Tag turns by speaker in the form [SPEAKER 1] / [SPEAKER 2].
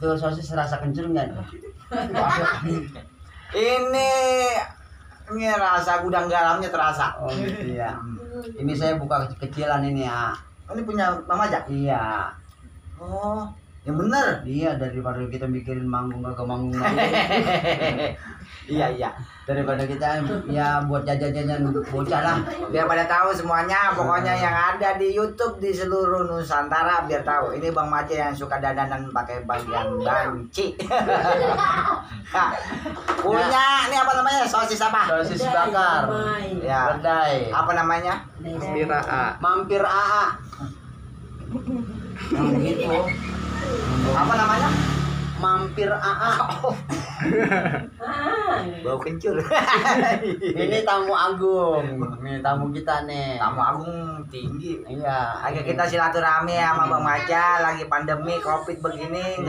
[SPEAKER 1] Itu sosis rasa kencur nggak?
[SPEAKER 2] Ini rasa gudang garamnya terasa.
[SPEAKER 1] Oh gitu ya. Ini saya buka kecilan ini ya.
[SPEAKER 2] Ini punya Bang Majak?
[SPEAKER 1] Iya.
[SPEAKER 2] Oh, yang bener.
[SPEAKER 1] Iya, daripada kita mikirin manggung kagak manggung.
[SPEAKER 2] Iya.
[SPEAKER 1] Daripada kita ya buat jajan-jajan bocah lah.
[SPEAKER 2] Biar pada tahu semuanya, pokoknya yang ada di YouTube di seluruh Nusantara biar tahu. Ini Bang Mace yang suka dandanan pakai bagian banci. Nah, punya ini apa namanya? Sosis apa?
[SPEAKER 1] Sosis bakar.
[SPEAKER 2] Ya.
[SPEAKER 1] Kedai.
[SPEAKER 2] Apa namanya?
[SPEAKER 3] Mampir AA.
[SPEAKER 1] Mampir AA. Yang begitu.
[SPEAKER 2] Apa namanya?
[SPEAKER 1] Mampir AA.
[SPEAKER 2] Bau kencur.
[SPEAKER 1] Ini tamu agung. Ini tamu kita nih.
[SPEAKER 2] Tamu agung tinggi.
[SPEAKER 1] Iya.
[SPEAKER 2] Agak kita silaturahmi sama Bang Maca lagi pandemi Covid begini.